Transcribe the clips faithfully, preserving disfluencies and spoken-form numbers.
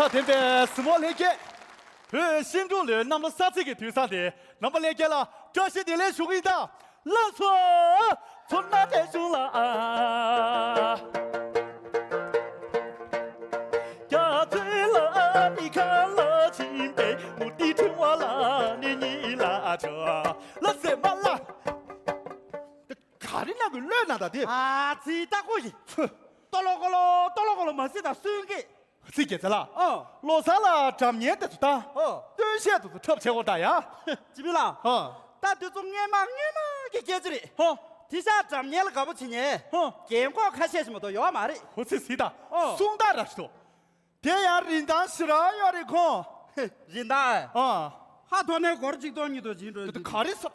ཐ་དན་པའི་གཟིགས་མོ་ལྷན་རྒྱས། བོད་ཤིང་འབྲུག་ལོའི་གནམ་ལོ་གསར་ཚེས་ཀྱི་དུས་བཟང་དེ་རྣམ་པ་ལྷན་རྒྱས་ལ་བཀྲ་ཤིས་བདེ་ལེགས་ཞུ་གི་ཡིན་ད། ལགས་སོ། ཚོ་ན་དྲན་བྱུང་ལ་ཨ། རྒྱ་མཚོའི་ལ་ནི་ཁ་ལ་ཕྱིན་པའི་མུ་ཏིག་ཕྲེང་བ་ལ་ནི་ཉིད་ལ་ཆོག་ལ་སེ་མ་ལ། ག་རེ་ན་གི་བློས་ན་ད་དེ། ཨ་ཙི་ལྟ་ཀོ་ཡིན། ཧུ། ཏོ་ལོ་ཀོ་ལོ་ཏོ་ལོ་ཀོ་ལོ་མ་སི་ད་སུན་གི། ཚིག་རྒྱལ་ཚ་ལགས། ཨོ། ལོ་གསར་ལ་སྒྲ་སྙན་དེ་ཚོ་བཏང་། ཨོ། སྟོན་ཤད་དེ་ཚོ་འཁྲབ་བྱེད་དགོས་ད་ཡ། ཅི་མི་ལ། ཨོ། ད་དེ་ཚོ་སྔས་མ་སྔས་མ་གི་སྐད་ཆ་རེད། ཧོ། དེ་ཤ་སྒྲ་སྙན་ལ་དགའ་པོ་བྱེད་ཉན། ཧོ། རྒན་གོག་ཁ་ཤས་ཤིག་མ་གཏོགས་ཡོད་མ་རེད། ཧོ་ཚིག་ཟིག་ད། ཨོ། གསུང་ད་ར་ཤི་ཏོ། དེ་ཡང་རིན་ཐང་ཞེ་དྲག་ཡོད་རེད་ཁོང་། རིན་ཐང་། ཨོ། ཧ་ཐོ་ནས་སྒོར་གཅིག་སྟོང་གཉིས་སྟོང་བྱིན་འགྲོ་དེ་ག་རེ་ཟེར།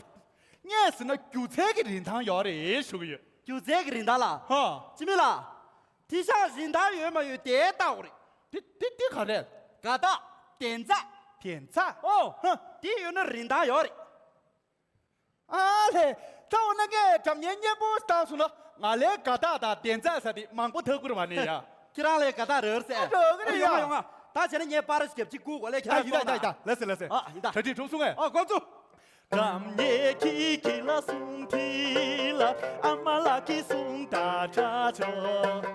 ངས་ཟེར་ན་སྒྱུ་རྩལ་གྱི་རིན་ཐང་ཡོད་རེད་ཞུ་གི་ཡོད། སྒྱུ་རྩལ་གྱི་རིན་ཐང་ལ། ཧོ། ཅི་མི་ལ། དེ་ཤ་རིན་ཐང་ཡོད་མ་ཡོད་དེ་ལྟ་དགོས་རེད། དེ་དེ་དེ་ག་རེད། དགའ་རྟགས། བདེན་རྩ། བདེན་རྩ། ཨོ། ཧ། དེ་ཡོད་ན་རིན་ཐང་ཡོད་རེད། ཨ་ལེ། ད་འོ་ན་ངས་སྒྲ་སྙན་སྙན་པོ་བཏང་སོང་ན་ང་ལའི་དགའ་རྟགས་དང་བདེན་རྩ་ཟེར་དེ་མང་པོ་ཐག་གུར་བ་ནས་ཡ། ཁྱེད་རང་ལའི་དགའ་རྟགས་རེད་ཟེར། ཨ་རེད་རེད་ཡོང་ཡ། ཡོང་ཡོང་། ད་བྱས་ན་ངས་པར་རྒྱབ་ཅིག་བསྐུར་གོ་ལེ་ཁྱེད་ཨ་རང་ཡིན་ད་ཡིན་ད་ཡིན་ད། ལེ་སེ་ལེ་སེ། ཨ་ཡིན་ད། གྲ་སྒྲིག་གྲུབ་སོང་ངས། ཨོ་འགོ་བཙུགས། སྒྲ་སྙན་ཁྱི་ཁྱི་ལ་གསུང་ཁྱི་ལ་ཨ་མ་ལགས་ཀྱིས་གསུང་ད་དྲག་ཆོག་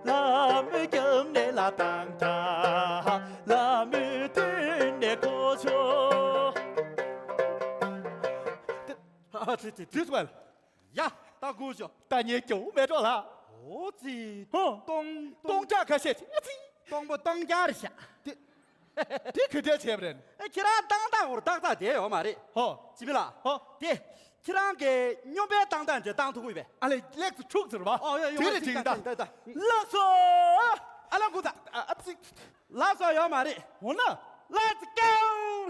ལ་མོ་རྒྱབ་ནས་ལ་བཏང་ད་ལ་མོ་སྟོད་ནས་གོ་ཆོག་ཨ་ཙི་ཙི་ཙི། ཡ། ད་སྒུག་ཤོག་ད་ངས་སྐྱོ་བོ་མེད་འགྲོ་ལ། ཨོ་ཙི། ཧོ། སྟོང་སྟོང་སྟོང་ཁྲག་ཁ་ཤས་ཅིག་ཨ་ཙི། སྟོང་པོ་སྟོང་རྐྱང་རེད་ཤག་དེ་དེ་ག་འདྲས་བྱས་པ་རེད། ཨེ་ཁྱེད་རང་ཏག་ཏག་འུར་ཏག་ཏག་བསྡད་ཡོད་མ་རེད། ཧོ། ཅི་མི་ལ། ཧོ། དེ་ཁྱེད་རང་གི་སྨྱོན་པའི་སྟངས་སྟངས་ཅིག་བཏང་ཐུབ་ཀྱི་ཡོད་པས། ཨ་ལེ་ལེགས་སུ་འཁྲུག་ཟེར་བ། ཨོ་ཡོད་ཡོད། དེ་རེད་ཅིག་ད། ད་ད། ལགས་སོ། ཨ་ལ་གུ་ད། ཨ་ཨ་ཙི། ལགས་སོ་ཡོད་མ་རེད། འོ་ན། Let's go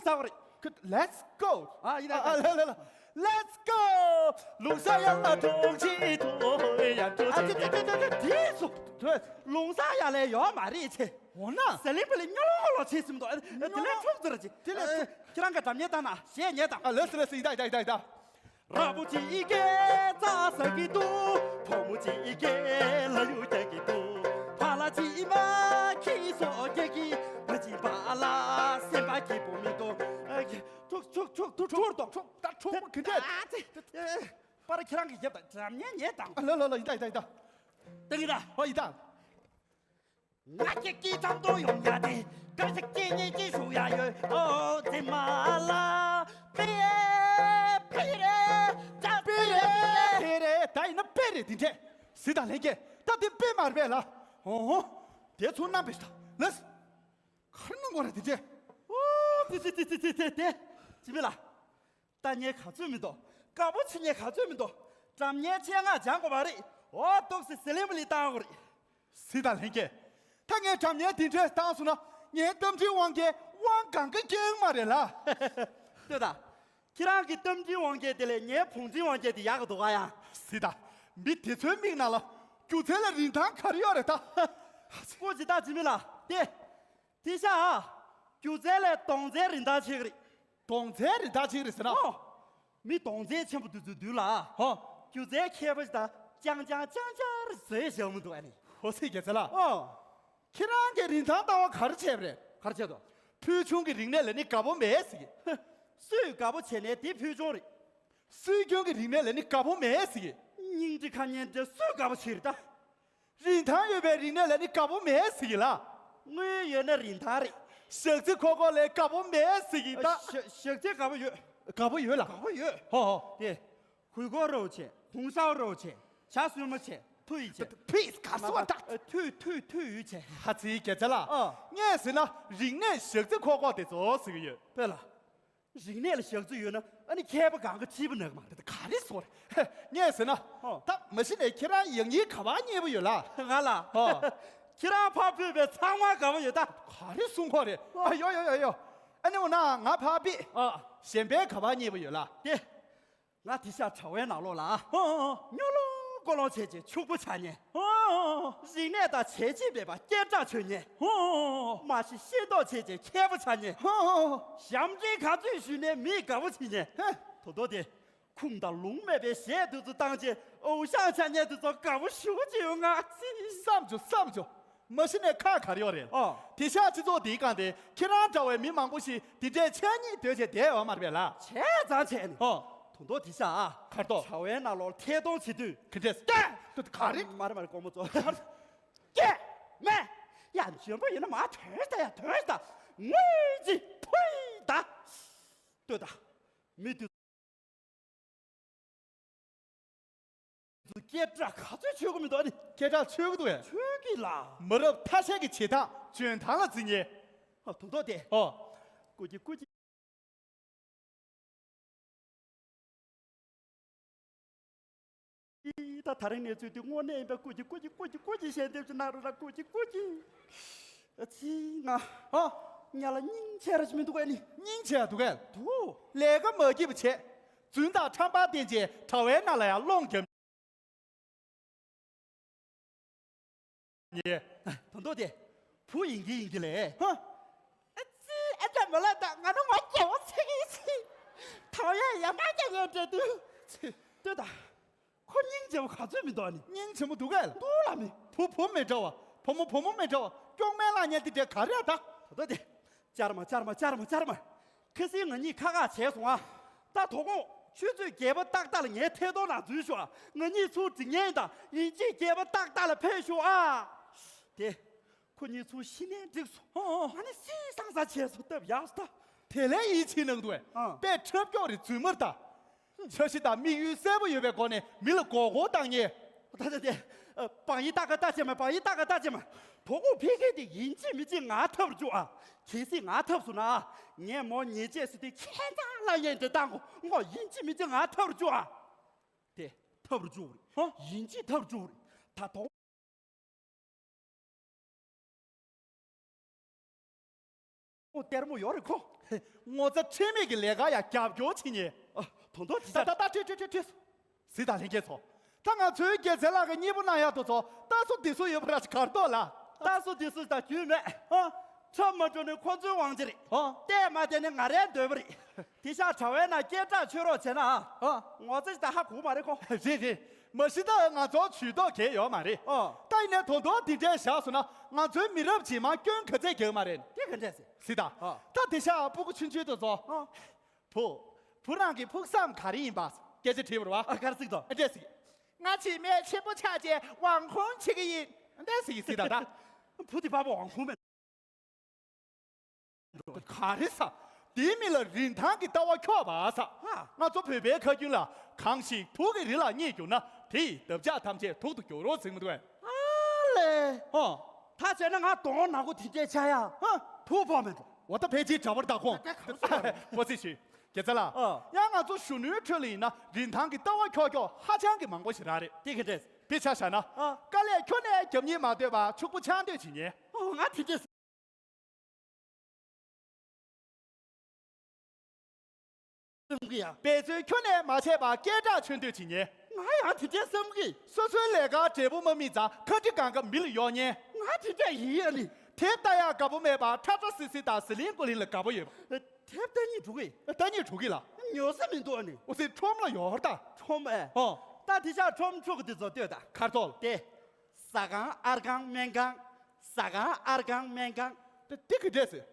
ཟེར་བ་རེད། Let's go ཨ་ཡིན་ད། ཨ་ལ་ལ་ལ། Let's go ལུང་ས་ཡ་ལ་གྲོང་ཁྱེར་དུ་ཡ་གྲོང་ཨ་ཁྱེར་དེ་དེ་དེ་དེ་དེ་དེ་སུ། ལུང་ས་ཡ་ལས་ཡོད་མ་རེད་ཆེ། འོ་ན། ཟི་ལིང་པ་ལས་སྨྱོ་ལོ་ལོ་ཆེ་སིམ་དོ། དེ་ལས་འཁྲུག་ཟེར་ཅིག་དེ་ལས་འཁྲུག་ཁྱེད་རང་གི་སྒྲ་སྙན་བཏང་ན་གཞས་ཉན་དང་། ཨ་ལགས་སོ་ལགས་སོ། ཡིན་ད་ཡིན་ད་ཡིན་ད་ཡིན་ད། ར་བུ་ཅི་ཨི་ཀེ་ཙ་ཟ་གི་འདུག་བུ་མོ་ཅི་ཨི་ཀེ་ལ་ཡུ་རྒྱག་གི་འདུག་ཕ་ལ་ཅི་ཨི་མ་ཁྱི་སོ་རྒྱག་གི་བ་ཅི་བ་ལ་སེམས་པ་སྐྱིད་པོ་མི་འདུག་ཨ་ཁྱི་འཁྲུག་འཁྲུག་འཁྲུག་འཁྲུག་འཁྲུག་འཁྲུག་ད་འཁྲུག་པོ་གི་འདྲ། ཨ་ཙི། པར་ཁྱེད་རང་གི་རྒྱབ་དང་འགྲམ་ཉན་ཉན་དང་། ཨ་ལ་ལ་ལ། ཡིན་ད་ཡིན་ད་ཡིན་ད། ཏང་གི་ད། ཨོ་ཡིན་ད། ང་ཁྱེད་ཀྱི་འགྲམ་དུ་ཡོང་ཡ་དེ། དཀར་ཆག་ཅི་ཉིད་ཀྱི་ཞུ་ཡ་ཡོད། ཨོ་ཙི་མ་ལ། པི་རེ་པི་རེ་ཅ་པི་རེ། པི་རེ། ད་ཡིན་ན་པི་རེ་དེ་འདྲས། སི་ད་ལྷན་རྒྱས་ད་དེ་པི་མ་རེད་པས་ལ། ཨོ་ཧོ། དེ་ཚོ་རྣམ་པས་ད་ལས། གར་ནང་གོ་ར་དེ་འདྲས། ཨོ་དེ་དེ་དེ་དེ་དེ་དེ་ཅི་མི་ལ། ལྟ་ཉན་ག་ཚོད་མི་འདུག་དགའ་པོ་བྱེད་ཉན་ག་ཚོད་མི་འདུག་སྒྲ་སྙན་ཆེད་མངགས་སྦྱང་དགོས་པ་རེད། འོ་ཏོག་སི་ཟི་ལིང་པ་ལི་བཏང་དགོས་རེད། སི་ད་ལྷན་རྒྱས། ད་ངས་སྒྲ་སྙན་དེ་འདྲས་བཏང་སོང་ན་ངའི་རྟ་མགྲིན་དབང་རྒྱལ་དབང་གང་ག་སྐྱེ་ཡོང་མ་རེད་ལ། ལྟོས་དང་། ཁྱེད་རང་གི་རྟ་མགྲིན་དབང་རྒྱལ་དེ་ལས་ངའི་བུང་མགྲིན་དབང་རྒྱལ་དེ་ཡག་གི་འདུག་ག་ཡ། སི་ད། མི་དེ་ཚོའི་མིག་ནང་ལ་སྒྱུ་རྩལ་ལ་རིན་ཐང་ག་རེ་ཡོད་རེད་ད། ཀོ་ཅི་ད་ཅི་མི་ལ་དེ། དེ་ཤ། སྒྱུ་རྩལ་ལས་གདོང་རྩའི་རིན་ཐང་ཆེ་གི་རེད། གདོང་རྩའི་རིན་ཐང་ཆེ་གི་རེད་ཟེར་ན། ཨོ། མི་གདོང་རྩ་ཆེན་པོ་དེ་ཚོའི་མདུན་ལ། ཧོ། སྒྱུ་རྩལ་མཁས་པོ་ཞིག་དང་ཅང་ཅང་ཅང་ཅང་རེ་བཟོས་བཞག་མི་འདུག་ཨ་ནི། ཧོ་སི་རྒྱལ་མཚན་ལགས། ཨོ། ཁྱེད་རང་གིས་རིན་ཐང་ལྟ་བ་ག་རེ་བྱས་པ་རེད། ག་རེ་བྱས་འདུག་ཕུལ་བྱུང་གི་རིག་གནས་ལ་ནི་དགའ་པོ་མེད་ཟེར་གི། སུས་དགའ་པོ་བྱས་ནའི་དེ་ཕུལ་བྱུང་རེད། སྲོལ་རྒྱུན་གྱི་རིག་གནས་ལ་ནི་དགའ་པོ་མེད་ཟེར་གི། སྙིང་རྗེ་ཁ་ཉན་འདྲ་སུས་དགའ་པོ་བྱེད་རེད་ད། རིན་ཐང་ཡོད་པའི་རིག་གནས་ལ་ནི་དགའ་པོ་མེད་ཟེར་གི་ལ། དངུལ་ཡོད་ན་རིན་ཐང་རེད། ཞག་རྩི་ཁོག་ཁོག་ལ་དགའ་པོ་མེད་ཟེར་གི་ད། ཞག་ཞག་རྩི་དགའ་པོ་ཡོད། དགའ་པོ་ཡོད་ལ། དགའ་པོ་ཡོད། ཧོ་ཧོ། དེ། གུས་སྐོར་རོགས་བྱེད། གུང་སེང་རོགས་བྱེད། ཇ་སྲུབ་མ་བྱེད། ཐུ་ཡིས་བྱེད། ཕིས་ག་སུ་བ་ད། ཐུ་ཐུ་ཐུ་ཡིས་བྱེད། ཧ་ཙི་རྒྱལ་མཚན་ལགས། ཨ། ངས་ཟེར་ན་རིག་གནས་ཞག་རྩི་ཁོག་ཁོག་དེ་ཚོ་ཟེར་གི་ཡོད། དཔེ་ལ། རིག་གནས་ལ་ཞག་རྩི་ཡོད་ན་ཨ་ནི་མཁས་པ་གང་ག་ཁྲིད་པ་ནག་མ་རེད། ག་རེ་ཟེར་རེད། ངས་ཟེར་ན། ཨོ། ད་མ་གཞི་ནས་ཁྱེད་རང་ཡག་ཉེས་ག་པར་རྙེད་པ་ཡོད་ལ། ང་ལ། ཨོ། ཁྱེད་རང་ཕར་ཕུད་པའི་ཚང་མ་དགའ་པོ་ཡོད་ད། ག་རེ་གསུང་གི་རེད། ཨོ། ཨ་ཡོ་ཡོ་ཡོ་ཡོ། ཨ་ནི་འོ་ན་ང་ཕར་ཕུད། ཨ། གཞན་པའི་ག་པར་རྙེད་པ་ཡོད་ལ། དེ། ང་དེ་ཤ་དྲ་བའི་ནང་ལོགས་ལ། ཨོ་ཨོ་ཨོ། སྨྱོ་ལོང་ཀོ་ལོང་བྱས་བྱས་ཕྱུག་པོ་ཆགས་ཉན། ཨོ་ཨོ་ཨོ། རིག་གནས་དང་བྱས་རྗེས་མེད་པ་སྐད་གྲགས་ཆོད་ཉན། ཨོ་ཨོ་ཨོ། མ་གཞི་ཤེས་རྟོགས་བྱས་བྱས་མཁས་པོ་ཆགས་ཉན། ཨོ་ཨོ་ཨོ། ཞབས་འདྲེན་ག་ཚོད་ཞུས་ནའི་མིས་དགའ་པོ་བྱེད་ཉན། ཧེ། དོ་དོ་དེ། ཁུངས་དང་ལུང་མེད་པའི་གཞས་དེ་ཚོ་བཏང་བྱས་ཨོ་ཞང་ཆགས་ཉན་དེ་ཚོ་དགའ་པོ་ཞེ་པོ་ཅིག་ཡོང་ང་ཙི། བསམ་བྱུང་བསམ་བྱུང་། མ་གཞི་ནས་ཁག་ག་རེ་ཡོད་རེད། ཨོ། དེང་སང་སྤྱི་ཚོགས་འདིའི་སྒང་དེ་ཁྱེད་རང་འདྲ་བའི་མི་མང་པོ་ཞིག་འདི་འདྲའི་ཆ་སྙིང་འདོད་བྱས་བསྡད་ཡོད་མ་རེད་པས་ལ། བྱས་ཙང་བྱས་ནས། ཨོ། དུང་མདོག་དེང་སང་ཨ། གར་ཐོག་བྱ་བའི་ནང་ལོགས་ཐད་གཏོང་བྱེད་དུས། ག་འདྲས། ཀྱེ། དུ་ག་རེ། མ་རེད་མ་རེད་དགོང་མོ་ཚོ། ཀྱེ། མེ། ཡ་འཇོན་པོ་ཡིན་ན་མ་དོན་ད་ཡ་དོན་ད། དངུལ་ཅི་ཕུལ་ད། ལྟོས་ད། མི་དུས། སྐད་གྲགས་ག་ཚོད་ཆོད་གི་མི་འདུག་ཨ་ནི། སྐད་གྲགས་ཆོད་གི་འདུག་ཨེ། ཆོད་གི་ལ། མི་རབས་ཐ་ཤལ་གྱི་བྱེད་སྟངས་འཇོན་ཐང་ལ་བརྩི་ཉེ། ཨ་དུང་མདོག་དེ། ཨོ། ཀུ་ཅི་ཀུ་ཅི། ད་ད་རིང་གནས་ཚུལ་འདི་དངོས་གནས་ཡིན་པ་ཀུ་ཅི་ཀུ་ཅི་ཀུ་ཅི་ཀུ་ཅི་ཞལ་འདེབས་ཅིག་གནང་རོགས་ལ་ཀུ་ཅི་ཀུ་ཅི། ཨ་ཙི་ང་། ཨོ། ང་ལ་སྙིང་རྗེ་ར་ཅིག་མི་འདུག་ཨ་ནི། སྙིང་རྗེ་འདུག་གས། འདུག་ལས་ཀ་མ་སྐྱིད་པ་བྱས། རྫུན་དང་ཁྲམ་པ་བསྟེན་བྱས་དྲ་བའི་ནང་ལ་ཡང་སློང་རྒྱབ། ཉེ། དོན་དོ་དེ། བུ་ཡིན་གྱི་ཡིན་གྱི་ལས། ཧ། ཨ་ཙི་ཨ་ཅག་མོ་ལ་ད་ང་ནི་ངོ་སྐྱེ་བོ་ཚིག་གི་ཚིག་ཐོག་ཡ་ཡ་མ་ཀྱ་ཡོད་འདྲ་དུ། ལྟོས་ད། ཁོ་སྙིང་རྗེ་བོ་ག་ཚོད་མི་འདུག་ཨ་ནི། སྙིང་རྗེ་མོ་འདུག་གས། འདུག་ལ་མི། བུ་བུ་མི་འདྲ་བ། བུ་མོ་བུ་མོ་མི་འདྲ་བ། སྐྱོག་མེད་ལ་ཉལ་དེ་འདྲ་ག་རེ་ད། ད་ད་དེ། ཅར་མ་ཅར་མ་ཅར་མ་ཅར་མ། ཁ་སང་ང་གཉིས་ཁ་ཁ་བྱས་སོང་ཨ། ད་དོ་དགོང་ཆུ་ཚོད་བརྒྱད་པ་ཏག་ཏག་ལ་ངའི་ཐད་གཏོང་ནང་འཛུལ་ཤོག་ཨ། ང་གཉིས་ཚུར་འགྲིག་ཉན་དང་ཡིན་གཅིག་བརྒྱད་པ་ཏག་ཏག་ལ་ཕེབས་ཤོག་ཨ། དེ། ཁོ་གཉིས་ཚུར་ཤི་ནས་འགྲིག་སོང་། ཨོ་ཨོ། ང་ནི་སི་སང་ས་བྱས་སོང་སྟབས་ཡག་སོང་ད། དེ་ལས་ཡིད་ཆེས་གནང་འདུག་ཨ། དཔེ་ཁྲབ་སྐྱོག་རེ་རྫུན་མར་ད། འཆར་གཞི་དང་དམིགས་ཡུལ་གསལ་པོ་ཡོད་པའི་སྒོ་ནས་མི་ལ་མགོ་སྐོར་བཏང་ཉེ། ད་ད་དེ། བང་ཡིག་ཏག་ཀ་ཏག་ཅེ་མ་བང་ཡིག་ཏག་ཀ་ཏག་ཅེ་མ། དོ་དགོང་ཕ་གི་དེ་ཡིན་གཅིག་མིན་གཅིག་ང་འཐབ་རུ་བཅུག་ཨ། གལ་སྲིད་ང་འཐབ་སོང་ན། ངས་མོ་ཉེས་ཆད་སུ་དེ་ཁྱེད་ཚང་ལ་ཡན་དེ་བཏང་གོ་ངོ་ཡིན་གཅིག་མིན་གཅིག་ང་འཐབ་རུ་བཅུག་ཨ། དེ་འཐབ་རུ་བཅུག་རེད། ཧོ། ཡིན་གཅིག་འཐབ་རུ་བཅུག་རེད། ད་དོ། ཨོ་ལྟད་མོ་ཡོད་རེད་ཁོ། ངོ་ཚ་ཁྲེལ་མེད་ཀྱི་ལས་ཀ་ཡ་རྒྱབ་སྐྱོར་བྱེད་ཉེ། ཨ། དོན་དོན་དེ་ད་ད་ད་ཁྲིད་ཁྲིད་ཁྲིད་ཁྲིད། གཟིགས་དང་ལྷན་རྒྱས་ཚོ། ད་ང་ཚོའི་རྒྱལ་མཚན་ལགས་ཀྱི་གཉེར་པོ་གནང་ཡག་དུ་ཚོ་ལྟ་སོ་འདི་སོ་ཡོད་པ་ར་ཞིག་གར་ཐོག་ལ། ལྟ་སོ་འདི་སོ་ད་རྒྱུས་མེད། ཨ། ཁྲབ་མ་འགྲོ་ནི་ཁོ་ཚོའི་དབང་ཆ་རེད། ཨ། བལྟས་མ་བལྟས་ནི་ང་རའི་འདོད་པ་རེད། དེ་ཤག་དྲ་བའི་ནང་སྐད་གྲགས་ཆོད་རོགས་བྱས་ན་ཨ། ཨ། ངོ་ཚ་ཞིག་ད་ཧ་གོ་མ་རེད་ཁོ། རེད་རེད། མ་གཞི་ད་ང་ཚོ་ཇུས་གཏོགས་གལ་ཡོད་མ་རེད། ཨོ། ད་ཡིན་ནའི་དོན་དོན་འདི་འདྲའི་བཞག་སོང་ན་ང་ཚོའི་མི་རབས་རྗེས་མ་སྐྱོན་ག་ཚད་རྒྱག་མ་རེད། དེ་ག་འདྲས་ཟེར། སྲིད་ད། ཨོ། ད་དེ་ཤག་སྤུ་གུ་ཆུང་ཆུང་དེ་ཚོ། ཨོ། བུ། བུ་རང་གི་ཕུགས་བསམ་ག་རེ་ཡིན་པ། སྐད་ཆ་དྲིས་པར་བ། ཨ་གར་སྲིད་དོ། ཨ་འདྲས་ཟེར། ང་བྱེས་སྨད་ཆེན་པོ་ཆགས་རྗེས་དབང་ཁུང་བྱེད་ཀྱི་ཡིན། འདྲས་ཟེར་གྱི་སྲིད་ད་ད། བུ་དེ་པ་པོ་དབང་ཁུང་མེད། ག་རེ་ཟ། དེའི་མི་ལ་རིན་ཐང་གི་ལྟ་བ་འཁྱོག་པ་ཟ། ང་ཚོ་བོད་པའི་ཁ་རྒྱུན་ལ་གང་ཞིག་དུག་གི་རི་ལ་རྙེད་གྱུར་ན་དེ་ཡི་འདབ་ཆགས་ཐམས་ཅད་དུག་ཏུ་འགྱུར་རོ་ཟེར་མི་འདུག་གས། ཨ་ལས། ཨོ། ད་བྱས་ན་ང་གདོང་ནག་པོ་དེ་འདྲས་ཆགས་ཡ། ཧ། དུག་ཕོག་མེད་འགྲོ། འོ་ད་ཕལ་ཆེར་འདྲ་པར་ད་ཁོང་། ད་ག་རེ་ཟེར་གྱི་རེད། ཀོ་ཚེ་ཞུས། དགེ་རྩ་ལགས། ཨོ། ཡང་ང་ཚོ་གཞོན་ནུའི་ཁྲོད་ལ་ཡིན་ན་རིན་ཐང་གི་ལྟ་བ་འཁྱོག་འཁྱོག་ཧ་ཅང་གི་མང་པོ་ཞིག་རག་རེད། དེ་ག་འདྲས། དཔེ་ཆ་བཞག་ན། ཨ། དཀའ་ལས་ཁྱོན་ནས་རྒྱབ་སྙིང་མ་སྡོད་པར་ཕྱུག་པོ་ཆགས་འདོད་བྱེད་ཉེ། ཨོ་ང་དེ་འདྲས། བསམ་གི་ཡ། འབད་བརྩོན་ཁྱོན་ནས་མ་བྱས་པར་སྐད་གྲགས་ཆོད་འདོད་བྱེད་ཉེ། ང་ཡང་དེ་འདྲས་བསམ་གི། སོ་སོའི་ལས་ཀར་འབྲས་བུ་མ་སྨིན་ཙང་ཁ་དཀྲི་གང་ག་མི་ལ་གཡོག་ཉེ། ང་དེ་འདྲས་ཡིན་ཡ་ནི། དེབ་ལྟ་ཡག་དགའ་པོ་མེད་པར་ཁྲ་ཁྲ་སིལ་སིལ་དང་ཟི་ལིང་ཀུ་ལིང་ལ་དགའ་པོ་ཡོད་པ། དེབ་ལྟ་སྙིང་འདོད་གི། ལྟ་སྙིང་འདོད་གི་ལ། ཉོ་ས་མི་འདུག་ཨ་ནི། འོ་ཙི་ཁྲོམ་ལ་ཡོད་ད། ཁྲོམ་ཨེ། ཨོ། ད་དེ་ཤག་ཁྲོམ་ཕྲུག་དེ་ཚོ་ལྟོས་ད། ཁ་ཐོག་ལ། དེ། ཟ་ཁང་ཨར་ཁང་སྨན་ཁང་། ཟ་ཁང་ཨར་ཁང་སྨན་ཁང་། དེ་དེ་ག་འདྲས་ཟེར།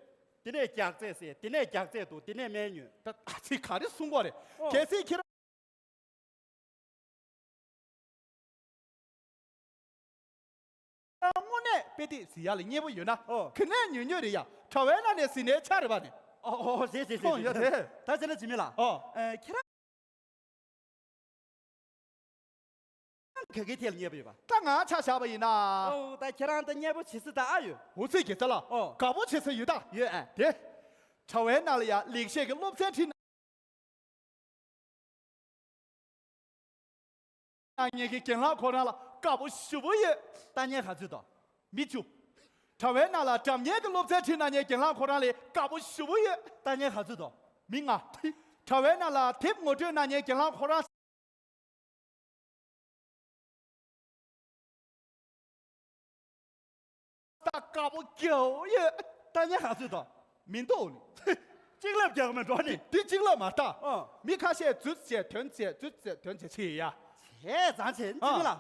དེ་ནས་རྒྱགས་ཚད་ཟེར། དེ་ནས་རྒྱགས་ཚད་འདུག་དེ་ནས་སྨན་ཉོས། ད་ཨ་ཙི་ག་རེ་གསུང་གོ་རེད། ཨོ། གལ་སྲིད་ཁྱེད་རང་དངོས་གནས་དཔེ་དེབ་གཟིགས་ཡག་ལ་མཉེས་པོ་ཡོད་ན། ཨོ། ག་ནས་ཉོས་ཉོས་རེད་ཡ། དྲ་བའི་ནང་ནས་གཟིགས་ནའི་ཆ་རེད་པ་ནི། ཨོ་ཨོ་རེད་རེད་རེད་ཨོ་ཡ་རེད། རེད། ད་བྱས་ན་འཇིགས་མེད་ལགས། ཨོ། ཨེ་ཁྱེད་རང་ག་གེ་ཐད་ལ་མཉེས་པོ་ཡོད་པ། ད་ང་ཆ་བཞག་པ་ཡིན་ན། ཨོ་ད་ཁྱེད་རང་ད་མཉེས་པོ་བྱེད་ས་ད་ཨ་ཡོད། འོ་ཙི་དགེ་རྩ་ལགས། ཨོ། དགའ་པོ་བྱེད་ས་ཡོད་ད། ཡོད་ཨ། དེ། དྲ་བའི་ནང་ལ་ཡ་ལེགས་བཤད་ཀྱི་སློབ་ཚན་ཁྲིད་ན། ངེད་ཀྱི་རྒན་ལགས་ཁོ་རང་ལ་དགའ་པོ་ཞེ་པོ་ཡོད། ལྟ་ཉན་ག་ཚོད་དོ། མི་བཅུ། དྲ་བའི་ནང་ལ་སྒྲ་སྙན་གྱི་སློབ་ཚན་ཁྲིད་གནང་མཁན་རྒན་ལགས་ཁོ་རང་ལས་དགའ་པོ་ཞེ་པོ་ཡོད། ལྟ་ཉན་ག་ཚོད་དོ། མི་ལྔ། དྲ་བའི་ནང་ལ་དེབ་ངོ་སྤྲོད་གནང་མཁན་རྒན་ལགས་ཁོ་རང་ལྟ་དགའ་པོ་རྒྱལ་པོ་ཡོད། ལྟ་ཉན་ག་ཚོད་དོ། མི་འདུག་ནི། གཅིག་ལབ་རྒྱག་མེད་འགྲོ་ནི། འདི་གཅིག་ལབ་མ་ལྟ། ཨ། མི་ཁ་ཤས་རྫུས་བྱས་དོན་བྱས་རྫུས་བྱས་དོན་བྱས་ཆེ་ཡ། བྱས་ཙང་བྱས་འདི་ཨ། མི་ལ།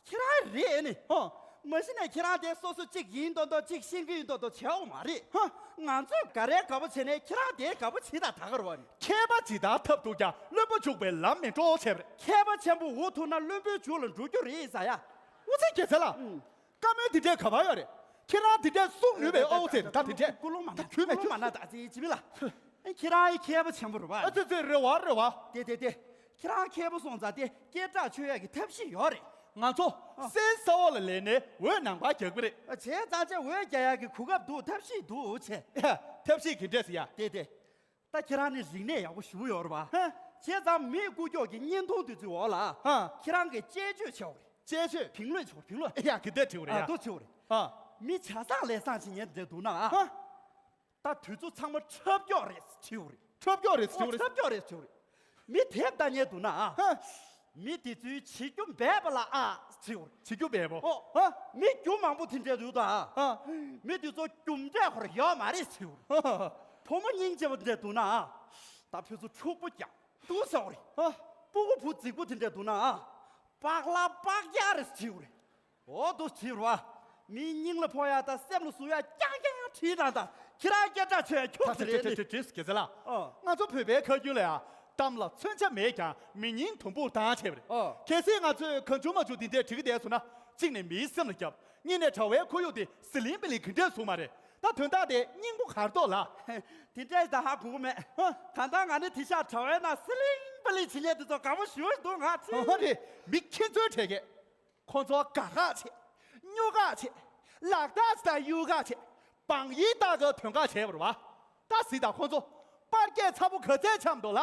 ཁྱེད་རང་རེད་ནི། ཨ། མ་གཞི་ནས་ཁྱེད་རང་དེ་སོ་སོ་གཅིག་ཡིན་མདོག་མདོག་གཅིག་ཤེས་ཀྱི་ཡིན་མདོག་མདོག་བྱེད་འོང་མ་རེད། ཧ། ང་ཚོས་ག་རེ་དགའ་པོ་བྱས་ནས་ཁྱེད་རང་དེ་དགའ་པོ་བྱེད་དང་ད་ག་རེད་བ། མཁས་པ་ཇི་ལྟར་ཐབས་རྡུགས་ཀྱང་བླུན་པོ་འཇུག་པའི་ལམ་མི་འགྲོ་བྱས་པ་རེད། མཁས་པ་ཆེན་པོ་འུ་ཐུག་ན་བླུན་པོའི་རྒྱུགས་ལ་འགྲོ་རྒྱུ་རེད་ཟེར་ཡ། འུ་ཚོའི་སྐྱེ་ཚེ་ལ། ཨུམ། བཀའ་མོལ་འདི་འདྲའི་ག་པར་ཡོད་རེད། ཁྱེད་རང་འདི་འདྲའི་གསུང་ནུས་པའི་ཨོ་ཟེར་ད་འདི་འདྲའི། ཀུ་ལུང་མ་ན། ད་ཁྱོད་མེད་ཀུ་ལུང་མ་ན། ད་ཅི་ཅི་མི་ལ། ཨེ་ཁྱེད་རང་ཨེ་མཁས་པ་ཆེན་པོ་རེད་བ། ཨ་ཙི་ཙི་རེད་བ་རེད་བ། དེ་དེ་དེ། ཁྱེད་རང་མཁས་པོ་སོང་ཙང་དེ་སྐད་གྲགས་ཆོད་ཡག་གི་ཐབས་ཤེས་ཡོད་རེད། ང་ཚོ་ཨ། སེམས་གསར་བ་ལ་ལས་ནས་འོད་ནང་པར་རྒྱག་གི་རེད། བྱས་ཙང་ཅེ་འོད་རྒྱག་ཡག་གི་གོ་སྐབས་འདུག་ཐབས་ཤེས་འདུག་བྱས། ཐབས་ཤེས་གི་འདྲས་ཟེར་ཡ། དེ་དེ། ད་ཁྱེད་རང་ནི་རིག་གནས་ཡག་པོ་ཞེ་པོ་ཡོད་རེད་བ། ཧ། བྱས་ཙང་མི་ཀུ་ཀྱོག་གི་བརྙན་ཐུང་དེ་ཚོའི་འོག་ལ། ཧ། ཁྱེད་རང་གིས་དཔྱད་བརྗོད་བྱེད་འོ་རེད། དཔྱད་བརྗོད།评论བྱེད་འོ་རེད། 评论། ཡ་གི་འདྲས་བྲིས་འོ་རེད་ཡ། ཨ་དོ་བྱེད་འོ་རེད། ཧ། མི་བྱ་བཟང་ལས་བཟང་ཞིག་ཉན་འདྲས་འདུག་ན་ཨ། ཧ། ད་དུས་ཚོད་ཚང་མ་འཁྲབ་སྐྱོག་རེད་བྲིས་འོ་རེད། འཁྲབ་སྐྱོག་རེད་བྲིས་འོ་རེད། འཁྲབ་སྐྱོག་རེད་བྲིས་འོ་རེད། མི་དེབ་ལྟ་ཉན་འདུག་ན་ཨ། ཧ། མི་དེ་ཚོའི་བྱིས་རྒྱུ་འབད་པ་ལ་ཨ་བྲིས་འོ་རེད། བྱིས་རྒྱུ་འབད་པོ། ཨོ། ཧ། མི་རྒྱུ་མང་པོ་དེ་འདྲས་འདུག་ད་ཨ། ཧ། མི་དེ་ཚོ་རྒྱུ་འབྲས་ཁོ་ར་ཡོད་མ་རེད་བྲིས་འོ་རེད། ཧ། བུ་མོ་སྙིང་རྗེ་པོ་འདྲས་འདུག་ན་ཨ། ད་ཕུ་ཚོ་ཕྲུག་པོ་རྒྱག་འདུག་ཟེར་འོ་རེད། ཧ། སྤུ་གུ་བུ་རྫིག་པོ་དེ་འདྲས་འདུག་ན་ཨ། པགས་ལ་པགས་རྒྱག་རེད་བྲིས་འོ་རེད། འོ་དོ་བྲིས་རོ། མིའི་སྙིང་ལ་ཕོག་ཡ་དང་སེམས་ལ་ཟུག་ཡ་རྐྱང་རྐྱང་བྲིས་དང་ད་ཁྱེད་རང་སྐད་གྲགས་ཆོད་ཡ་ཁྱོད་ད་ཚོ་རེད་ནི། བྲིས་སྐད་ཆ་ལ། ཨོ། ང་ཚོ་བོད་པའི་ཁ་རྒྱུན་ལ་ཡ། གཏམ་ལ་མཚོན་ཆ་མེད་ཀྱང་མི་སྙིང་དུམ་བུར་བཏང་བྱས་པ་རེད། ཨོ། གལ་སྲིད་ང་ཚོས་གང་བྱུང་མ་བྱུང་འདི་འདྲས་བྲིས་ཀྱི་བསྡད་སོང་ན་གཅིག་ནས་མིའི་སེམས་ལ་རྒྱབ། གཉིས་ནས་དྲ་བའི་ཁོར་ཡུག་དེ་ཟི་ལིང་པི་ལིང་གི་འདྲས་བཟོ་མ་རེད། ད་དོན་དག་དེ་སྙིང་པོ་གར་གཏོགས་ལ། དེ་འདྲས་ད་ཧ་གོ་གི་མེད། ཧ། ད་ལྟ་ང་ནི་དེ་ཤག་དྲ་བའི་ནང་ཟི་ལིང་པི་ལིང་བྱེད་མཁན་དེ་ཚོ་དགའ་པོ་ཞེ་པོ་འདུག་ང་ཚོ། ཧ་རེད། མི་ཁྱེད་ཚོའི་གྲས་ཀྱི། ཁོང་ཚོ་དགའ་ཁག་བྱེད། སྨྱོ་ཁག་བྱེད། ལག་རྟགས་དང་གཡུག་ཁག་བྱེད། བང་ཡིག་ལྟ་ག་དོན་ཁག་བྱས་པ་རེད་བ། ད་གཟིགས་དང་ཁོང་ཚོ། པར་རྒྱག་ཚ་པོ་ག་ཚད་འཆམ་འདུག་ལ།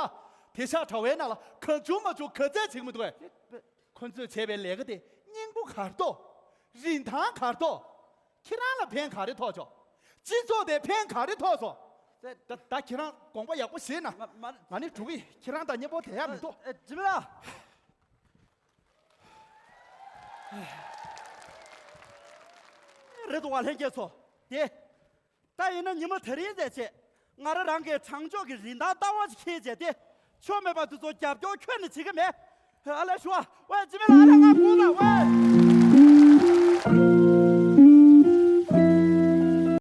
དེ་ཤག་དྲ་བའི་ནང་ལ་གང་བྱུང་མ་བྱུང་ག་ཚད་བྱེད་ཀྱི་མི་འདུག་གས། ཁོང་ཚོས་བྱས་པའི་ལས་ཀ་དེ་སྙིང་པོ་གར་གཏོགས། རིན་ཐང་གར་གཏོགས། ཁྱེད་རང་ལ་ཕན་ག་རེ་ཐོགས་ཆོག་སྤྱི་ཚོགས་དེ་ཕན་ག་རེ་ཐོགས་སོང་། ད་ད་ཁྱེད་རང་དགོངས་པ་ཡག་པོ་བཞེས་ན། ང་ང་ནི་འགྲོ་གི་ཡིན། ཁྱེད་རང་དང་མཉམ་པོ་བསྡད་ཡག་མི་འདུག་ཨ་ཇི་མི་ལ། རེད་འདུག་བ་ལྷན་རྒྱས་ཚོ། དེ། ད་ཡིན་ན་ཉི་མ་དེ་རིང་ཟེར་བྱས། ང་རང་རང་གི་དྲང་ཕྱོགས་ཀྱི་རིན་ཐང་ལྟ་བ་ཞིག་འཁྱེར་བྱས་ཏེ། ཆོ་མེད་པ་དེ་ཚོ་རྒྱབ་སྐྱོར་ཁྱོན་ནས་བྱེད་ཀྱི་མེད། ཨ་ལས་ཞུ་བ། ཝེ་ཅི་མེད་ལ་ཨ་ལས་ང་ཁུངས་ལ་ཝེ།